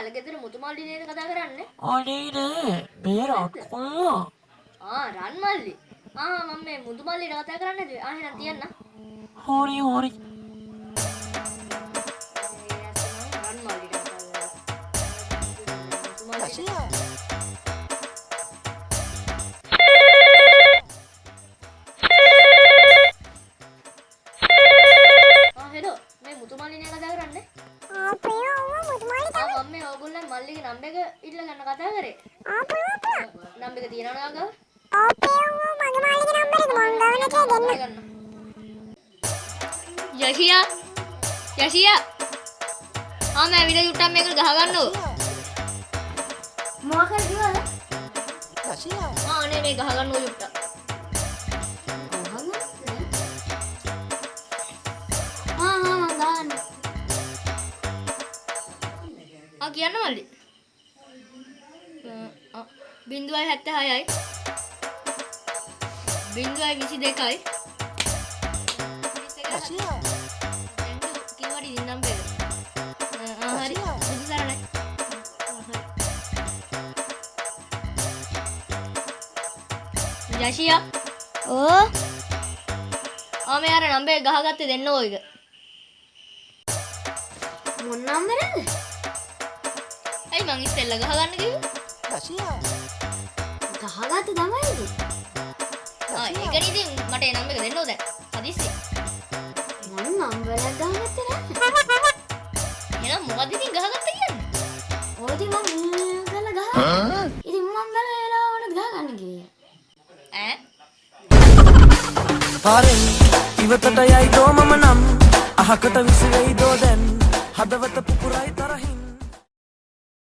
අලගෙදර මුතු මල්ලි නේද කතා කරන්නේ? අනේ නෑ, මේ රන් කොල්ලා. ආ රන් මල්ලි. ආ මම මේ මුතු මල්ලිට කතා කරන්න හැදුවේ. ආ එහෙනම් තියන්න. හරි හරි. රන් මල්ලිට කතා කරා. මුතු මල්ලිට. ආ හෙලෝ, මේ මුතු මල්ලි නේ කතා කරන්නේ? ආ ප්‍රියා ඔව් මුතු මල්ලි තමයි. ආ මම මේ ඕගොල්ලන් මල්ලිගේ නම්බර් එක ඉල්ල ගන්න කතා කරේ. ආ පුළුවන් පුළුවන්. නම්බර් එක තියෙනවද ඔයා ගාව? ඔව් ප්‍රියා ඔව් මගේ මල්ලිගේ නම්බර් එක මං ගාව නැතේ දෙන්න. යෂියා යෂියා, ආ මම ඇවිල්ලා චුට්ටක් මේක ගහ ගන්නකෝ. මොකක් හරි කිව්වද? ආ අනේ මේ ගහ ගන්නකෝ චුට්ටක්. ආ ආ මං ගහන්න. ආ කියන්න මල්ලි. 0.76යි 0.22යි කිව්වට ඉතින් නම්බර් එක. ආ හරි, බුදු සරණයි. යෂියා ඕ ආ මේ අර නම්බර් එක ගහගත්තේ දෙන්න ඕ එක. මොන නම්බරද? ඇයි මං ඉස්සෙල්ලා ගහගන්න කිව්වේ? ගහගත්ත තමයි ඉතින්. ආ ඒක නේ ඉතින් මට ඒ නම්බර් එක දෙන්න ඕ දැන්. හදිස්සි. මං නම්බරයක් ගහගත්තේ නෑ. එහෙනම් මොකද්ද ඉතින් ගහගත්ත කියන්නේ? ඔය ඉතින් මං කරලා ගහගත්තා. ඉතින් මං බලලා වෙලාව වුණත් ගහගන්න කිව්වේ. ඈ පාරෙන් ඉවතට යයිදෝ මම නම් අහකට විසිවෙයිදෝ දැන් හදවත පුපුරයි.